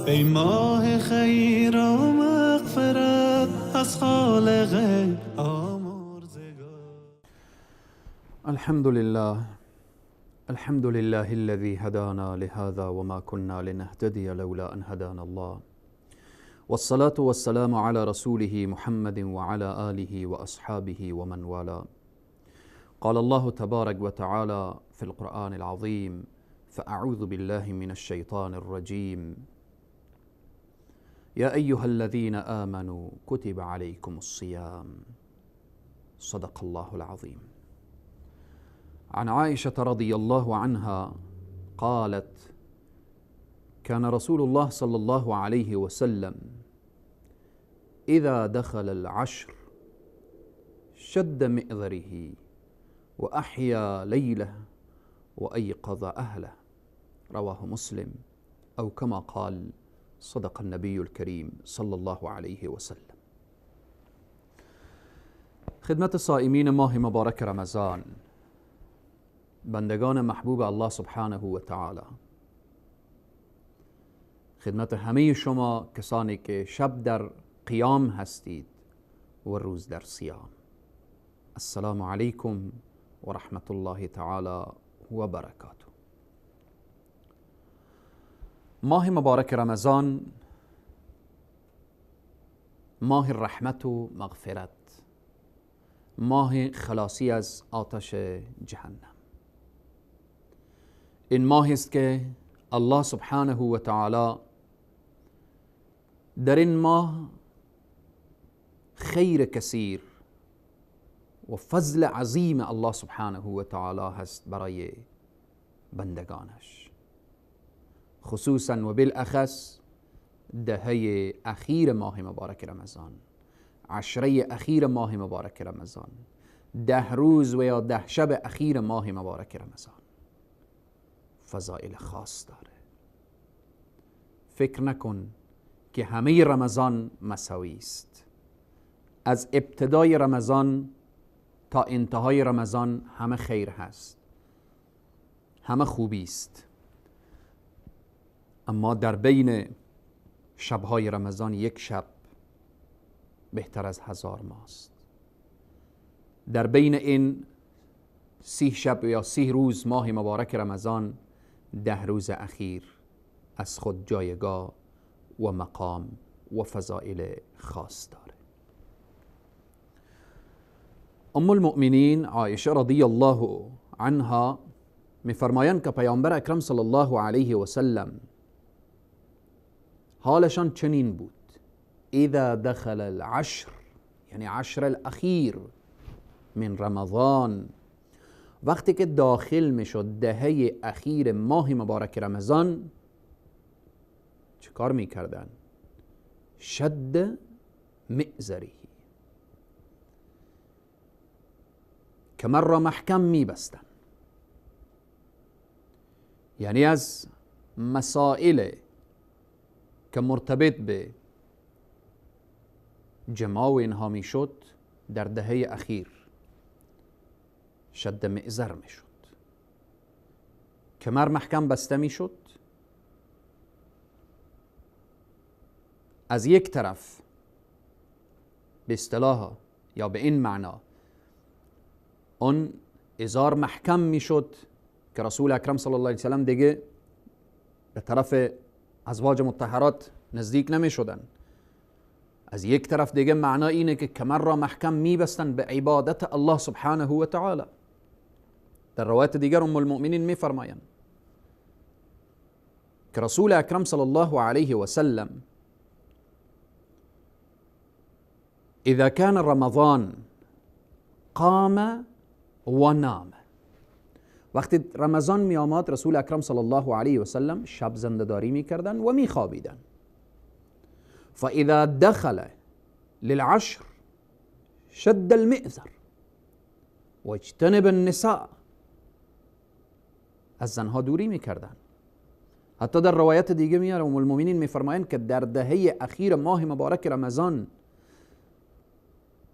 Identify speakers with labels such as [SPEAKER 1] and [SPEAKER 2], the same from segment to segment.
[SPEAKER 1] ای ماه خیر و مغفرت از خالق آمرزگار.
[SPEAKER 2] الحمد لله، الحمد لله الذي هدانا لهذا وما كنا لنهتدي لولا أن هدانا الله، والصلاة والسلام على رسوله محمد وعلى آله وأصحابه ومن والاه. قال الله تبارك وتعالى في القرآن العظيم: فأعوذ بالله من الشيطان الرجيم، يا أيها الذين آمنوا كتب عليكم الصيام. صدق الله العظيم. عن عائشة رضي الله عنها قالت: كان رسول الله صلى الله عليه وسلم إذا دخل العشر شد مئذره وأحيا ليله وأيقظ أهله. رواه مسلم، أو كما قال صدق النبي الكريم صلى الله عليه وسلم. خدمت صائمین ماه مبارک رمضان، بندگان محبوب الله سبحانه و تعالی، خدمت همه شما کسانی که شب در قیام هستید و روز در صیام، السلام علیکم و رحمت الله تعالی و برکاته. ماه مبارک رمضان ماه رحمت و مغفرت، ماه خلاصی از آتش جهنم. این ماه است که الله سبحانه و تعالی در این ماه خیر کثیر و فضل عظیم الله سبحانه و تعالی هست برای بندگانش، خصوصا و بالاخص دهه اخیر ماه مبارک رمضان، عشره اخیر ماه مبارک رمضان، 10 روز و یا 10 شب اخیر ماه مبارک رمضان فضائل خاص داره. فکر نکن که همه رمضان مساوی است. از ابتدای رمضان تا انتهای رمضان همه خیر هست، همه خوبی است، اما در بین شبهای رمضان یک شب بهتر از 1000 ماست. در بین این 30 شب یا 30 روز ماه مبارک رمضان، 10 روز اخیر از خود جایگاه و مقام و فضائل خاص داره. ام المؤمنین عایشه رضی الله عنها میفرمایند که پیامبر اکرم صلی الله علیه و سلم حالشان چنین بود: اذا دخل العشر، یعنی عشر الاخیر من رمضان، وقتی که داخل میشد دهه اخیر ماه مبارک رمضان، چه کار میکردن؟ شد مئزره، کمر را محکم میبستن، یعنی از مسائل که مرتبط به جماع و اینها میشد در دهه اخیر شد مئزر میشد، کمر محکم بسته میشد. از یک طرف به اصطلاح یا به این معنا اون ازار محکم میشد که رسول اکرم صلی الله علیه وسلم دیگه به طرف ازواج مطهرات نزدیک نمیشدن. از یک طرف دیگه معنا اینه که کمر را محکم میبستن به عبادت الله سبحانه و تعالی. در روایت دیگر ام المؤمنین میفرمایند که رسول اکرم صلی الله علیه و سلم اذا كان رمضان قام و نام، وقتی رمضان می آمد رسول اکرم صلی الله علیه و سلم شب زنده‌داری میکردن و میخوابیدن. فاذا دخل للعشر شد المئزر واجتنب النساء، از زنها دوری میکردن. حتی در روایت دیگه میاره ام المؤمنین میفرمایند که در دهه اخیر ماه مبارک رمضان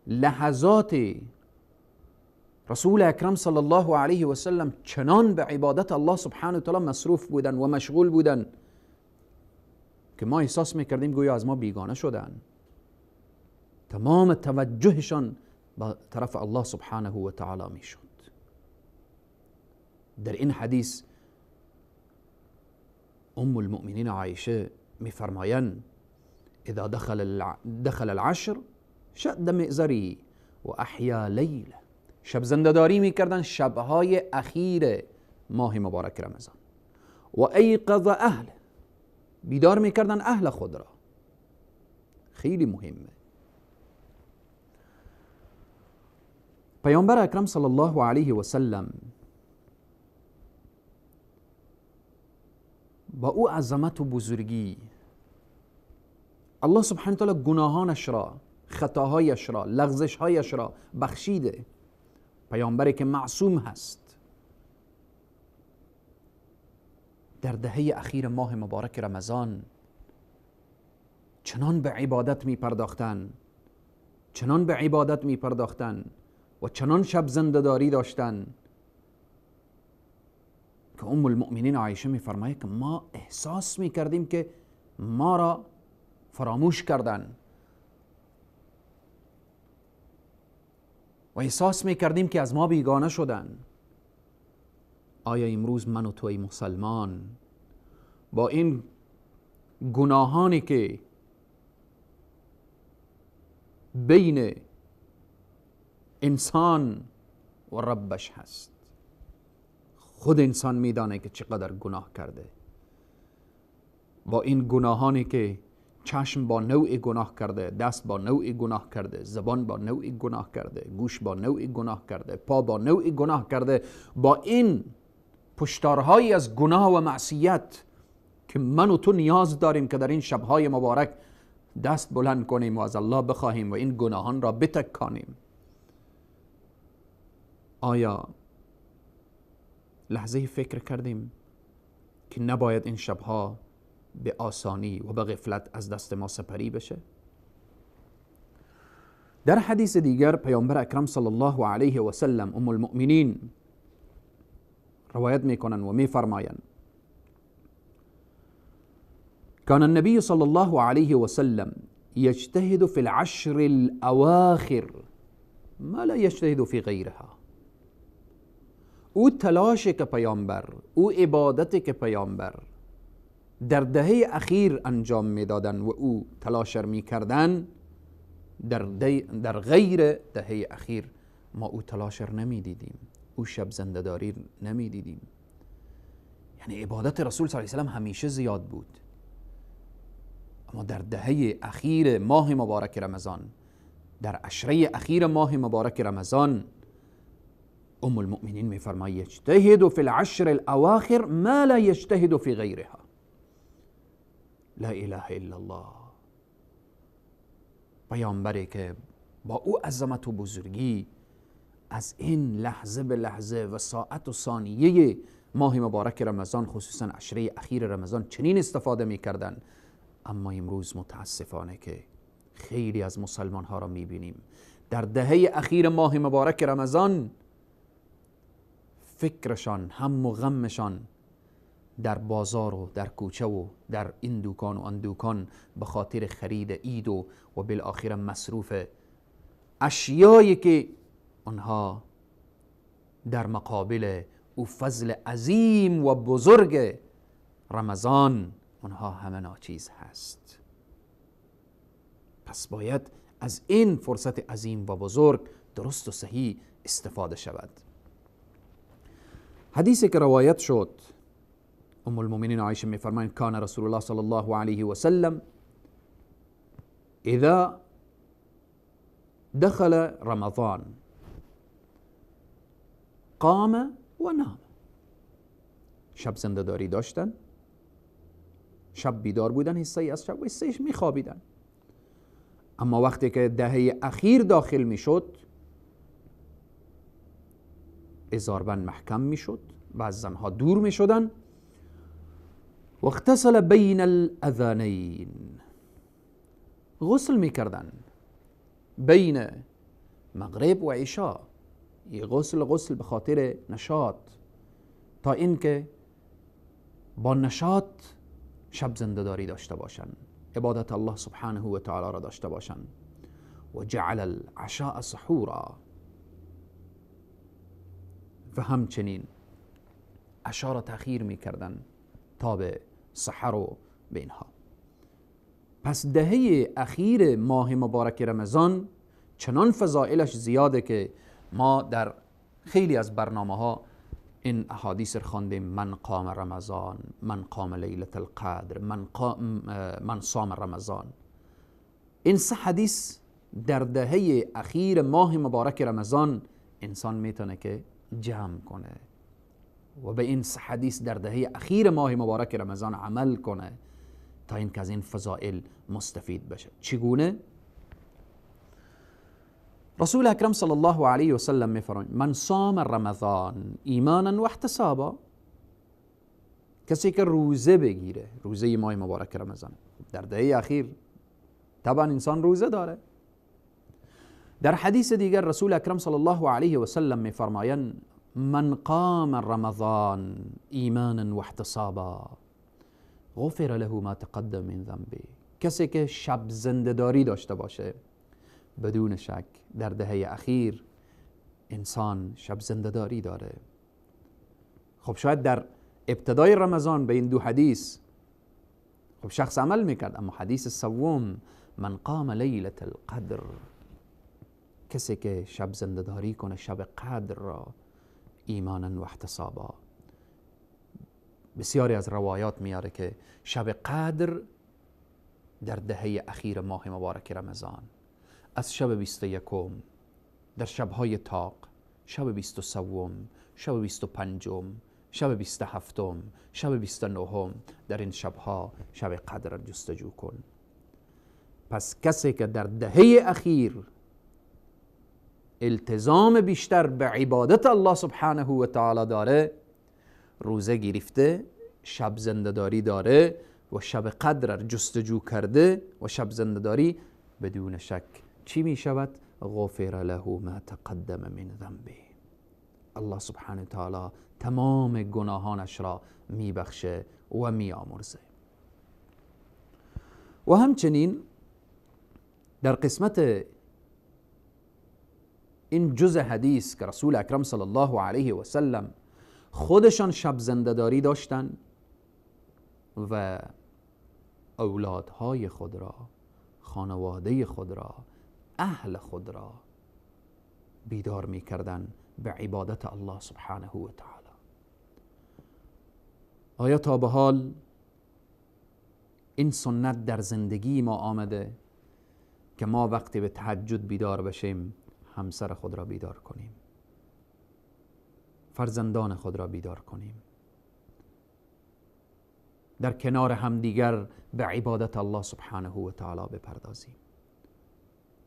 [SPEAKER 2] لحظات رسول اکرم صلی الله علیه و سلم چنان به عبادت الله سبحانه و تعالی مصروف بودن و مشغول بودن که ما احساس میکردیم گویا از ما بیگانه شدن. تمام توجهشان به طرف الله سبحانه و تعالی میشد. در این حدیث ام المؤمنین عایشه میفرمایند اذا دخل العشر شد مئزری و احیا لیله. شب زنده‌داری میکردن شبهای اخیر ماه مبارک رمضان. و ایقظ اهله، بیدار میکردن اهل خود را. خیلی مهمه. پیامبر اکرم صلی الله علیه و سلم با او عظمت و بزرگی الله سبحانه و تعالی گناهانش را، خطاهایش را، لغزشهایش را بخشیده. پیامبری که معصوم هست در دهه اخیر ماه مبارک رمضان چنان به عبادت می پرداختن، چنان به عبادت می پرداختن و چنان شب زنده‌داری داشتن که ام المؤمنین عایشه می فرماید که ما احساس می کردیم که ما را فراموش کردن و احساس می کردیم که از ما بیگانه شدن. آیا امروز من و توی مسلمان با این گناهانی که بین انسان و ربش هست، خود انسان میدانه که چقدر گناه کرده، با این گناهانی که چشم با نوع گناه کرده، دست با نوع گناه کرده، زبان با نوع گناه کرده، گوش با نوع گناه کرده، پا با نوع گناه کرده، با این پشتارهایی از گناه و معصیت که من و تو نیاز داریم که در این شبهای مبارک دست بلند کنیم و از الله بخواهیم و این گناهان را بتکانیم. آیا لحظه فکر کردیم که نباید این شبها به آسانی و به غفلت از دست ما سپری بشه؟ در حدیث دیگر پیامبر اکرم صلی الله علیه و سلم ام المؤمنین روایت میکنن و میفرمایند كان النبي صلى الله عليه وسلم يجتهد في العشر الأواخر ما لا يجتهد في غيرها. او تلاش که پیامبر، او عبادت که پیامبر در دهه اخیر انجام میدادن و او تلاش میکردن، در غیر دهه اخیر ما او تلاش نمیدیدیم، او شب زنده‌داری نمیدیدیم. یعنی عبادت رسول صلی الله علیه و سلم همیشه زیاد بود، اما در دهه اخیر ماه مبارک رمضان، در عشره اخیر ماه مبارک رمضان، ام المؤمنین میفرماید یجتهد فی العشر الاواخر ما لا یجتهد فی غیرها. لا اله الا الله. پیامبری که با او عظمت و بزرگی از این لحظه به لحظه و ساعت و ثانیه ماه مبارک رمضان، خصوصا عشره اخیر رمضان، چنین استفاده میکردن. اما امروز متاسفانه که خیلی از مسلمان ها را میبینیم در دهه اخیر ماه مبارک رمضان فکرشان، هم و غمشان در بازار و در کوچه و در این دوکان و آن دوکان به خاطر خرید عید و بالاخره مصروف اشیایی که آنها در مقابل او فضل عظیم و بزرگ رمضان آنها همه ناچیز هست. پس باید از این فرصت عظیم و بزرگ درست و صحیح استفاده شود. حدیثی که روایت شد، ام المؤمنین عایشه میفرمایند کان رسول الله صلی الله علیه و سلم اذا دخل رمضان قام و نام. شب زنده‌داری داشتن، شب بیدار بودن، حصه از شب و حصه‌اش میخوابیدن. اما وقتی که دهه اخیر داخل میشد، ازاربند محکم میشد و از زنها دور میشدن. و اغتسل بین الاذانین، غسل میکردن بین مغرب و عشاء. غسل به خاطر نشاط، تا اینکه با نشاط شب زنده‌داری داشته باشن، عبادت الله سبحانه و تعالی را داشته باشن. و جعل العشاء سحورا، و همچنین عشاء را تأخیر میکردن تا به سحر و به اینها. پس دهه اخیر ماه مبارک رمضان چنان فضائلش زیاده که ما در خیلی از برنامه ها این احادیث رو خواندیم. من قام رمضان، من قام لیلة القدر، من صام رمضان. این سه حدیث در دهه اخیر ماه مبارک رمضان انسان میتونه که جمع کنه و به این سه حدیث در دهه اخیر ماه مبارک رمضان عمل کنه تا اینکه از این فضائل مستفید بشه. چگونه؟ رسول اکرم صلی الله علیه و سلم میفرمایند من صام رمضان ایمانا و احتسابا، کسی که روزه بگیره، روزه ماه مبارک رمضان در دهه اخیر طبعا انسان روزه داره. در حدیث دیگر رسول اکرم صلی الله علیه و سلم میفرمایند من قام رمضان ایمانا و احتسابا غفر له ما تقدم من ذنبه. کسی که شب زنده‌داری داشته باشه، بدون شک در دهه اخیر انسان شب زنده‌داری داره. خب شاید در ابتدای رمضان به این دو حدیث خب شخص عمل میکرد، اما حدیث سوم من قام لیلة القدر، کسی که شب زنده‌داری کنه شب قدر را ایمانا و احتسابا. بسیاری از روایات میاره که شب قدر در دهه اخیر ماه مبارک رمضان، از شب 21، در شبهای تاق، شب 23، شب 25، شب 27، شب 29، در این شبها شب قدر را جستجو کن. پس کسی که در دهه اخیر التزام بیشتر به عبادت الله سبحانه و تعالی داره، روزه گرفته، شب زنده‌داری داره و شب قدر را جستجو کرده و شب زنده‌داری، بدون شک چی می شود؟ غفر له ما تقدم من ذنبه. الله سبحانه و تعالی تمام گناهانش را می بخشه و می آمرزه. و همچنین در قسمت این جزء حدیث که رسول اکرم صلی الله علیه و سلم خودشان شب زنده‌داری داشتن و اولادهای خود را، خانواده خود را، اهل خود را بیدار می‌کردن به عبادت الله سبحانه و تعالی. آیا تا به حال این سنت در زندگی ما آمده که ما وقتی به تهجد بیدار بشیم همسر خود را بیدار کنیم، فرزندان خود را بیدار کنیم، در کنار همدیگر به عبادت الله سبحانه و تعالی بپردازیم؟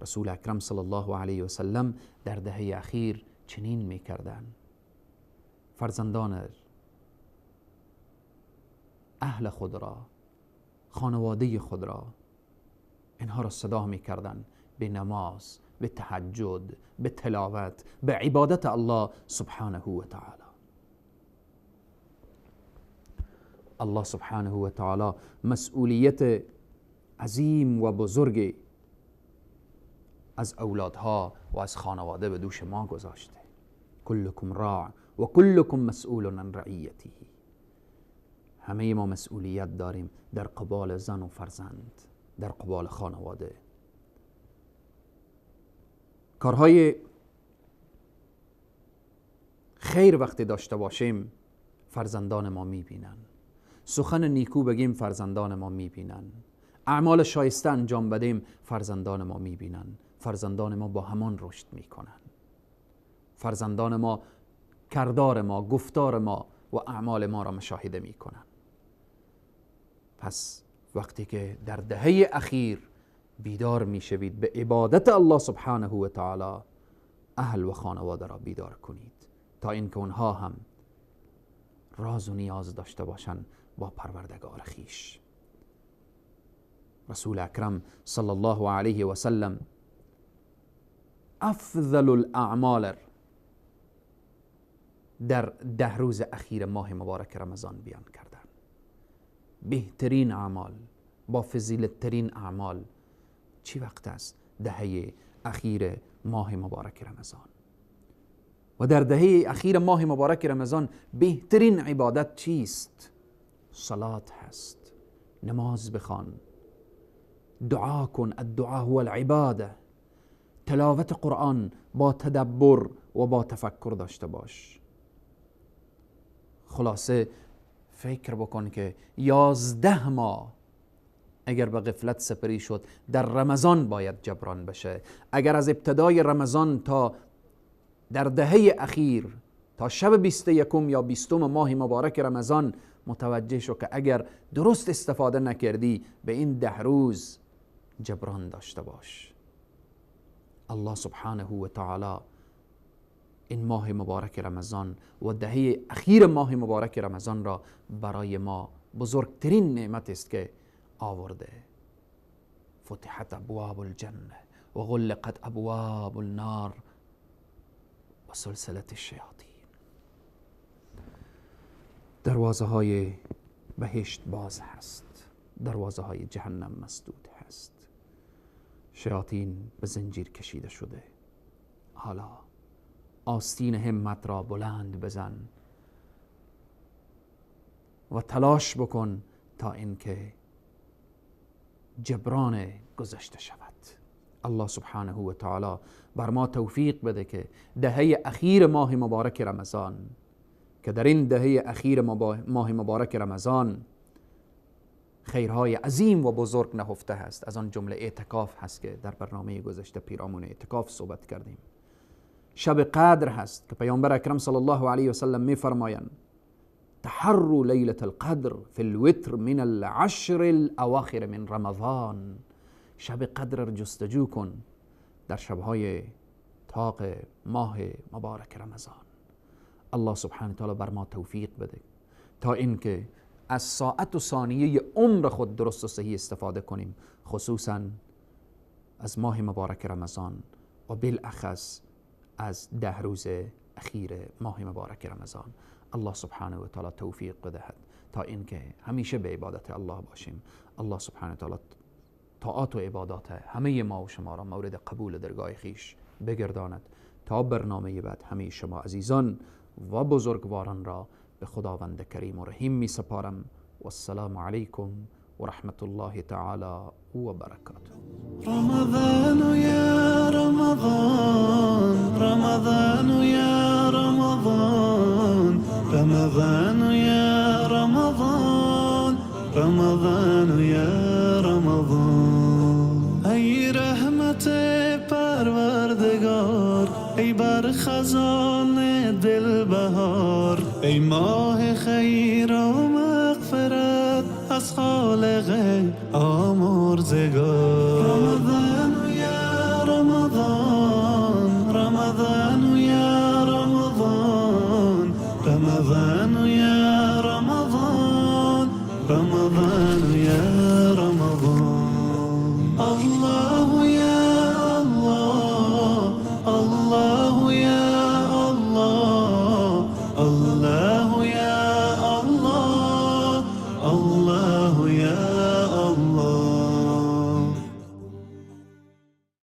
[SPEAKER 2] رسول اکرم صلی الله علیه و سلم در دهه اخیر چنین میکردن. فرزندان، اهل خود را، خانواده خود را، اینها را صدا میکردن به نماز، به تهجد، به تلاوت، به عبادت الله سبحانه و تعالی. الله سبحانه و تعالی مسئولیت عظیم و بزرگی از اولادها و از خانواده به دوش ما گذاشته. کلکم راع و کلکم مسئول عن رعیته. همه ما مسئولیت داریم در قبال زن و فرزند، در قبال خانواده. کارهای خیر وقتی داشته باشیم فرزندان ما میبینن، سخن نیکو بگیم فرزندان ما میبینن، اعمال شایسته انجام بدیم فرزندان ما میبینن، فرزندان ما با همان رشد میکنن، فرزندان ما کردار ما، گفتار ما و اعمال ما را مشاهده میکنن. پس وقتی که در دهه اخیر بیدار میشوید به عبادت الله سبحانه و تعالی، اهل و خانواده را بیدار کنید تا اینکه اونها هم راز و نیاز داشته باشند با پروردگار خیش. رسول اکرم صلی الله علیه و سلم افضل الاعمال در 10 روز اخیر ماه مبارک رمضان بیان کردن. بهترین اعمال، با فضیلت ترین اعمال چی وقت است؟ دهه اخیر ماه مبارک رمضان. و در دهه اخیر ماه مبارک رمضان بهترین عبادت چیست؟ صلات هست. نماز بخوان، دعا کن، الدعا هو العباده، تلاوت قرآن با تدبر و با تفکر داشته باش. خلاصه فکر بکن که 11 ماه اگر به غفلت سپری شد در رمضان باید جبران بشه. اگر از ابتدای رمضان تا در دهه اخیر تا شب 21 یا 20 ماه مبارک رمضان متوجه شو که اگر درست استفاده نکردی به این 10 روز جبران داشته باش. الله سبحانه و تعالی این ماه مبارک رمضان و دهه اخیر ماه مبارک رمضان را برای ما بزرگترین نعمت است که آورده. فتحت ابواب الجنه و غلقت ابواب النار و سلسله الشیاطین. دروازه های بهشت باز هست، دروازه های جهنم مسدود هست، شیاطین به زنجیر کشیده شده. حالا آستین همت را بلند بزن و تلاش بکن تا اینکه جبران گذشته شود. الله سبحانه و تعالی بر ما توفیق بده که دهه اخیر ماه مبارک رمضان، که در این دهه اخیر ماه مبارک رمضان خیرهای عظیم و بزرگ نهفته هست، از آن جمله اعتکاف هست که در برنامه گذشته پیرامون اعتکاف صحبت کردیم. شب قدر هست که پیامبر اکرم صلی الله علیه و سلم میفرمایند تحروا لیلة القدر فی الوتر من العشر الاواخر من رمضان. شب قدر را جستجو کن در شبهای طاق ماه مبارک رمضان. الله سبحانه و تعالی بر ما توفیق بده تا اینکه از ساعت و ثانیه عمر خود درست و صحیح استفاده کنیم، خصوصا از ماه مبارک رمضان و بالاخص از 10 روز اخیر ماه مبارک رمضان. الله سبحانه و تعالی توفیق بدهد تا اینکه همیشه به عبادت الله باشیم. الله سبحانه و تعالی طاعات و عبادات همه ما و شما را مورد قبول درگاه خویش بگرداند. تا برنامه بعد همه شما عزیزان و بزرگواران را به خداوند کریم و رحیم می سپارم. و السلام علیکم و رحمت الله تعالی و برکاته.
[SPEAKER 1] رمضان یا رمضان، رمضان یا رمضان، رمضان یا رمضان، رمضان یا رمضان. ای رحمت پروردگار، ای بر خزان دل بهار، ای ماه خیر و مغفرت از خالق آمرزگار. رمضان.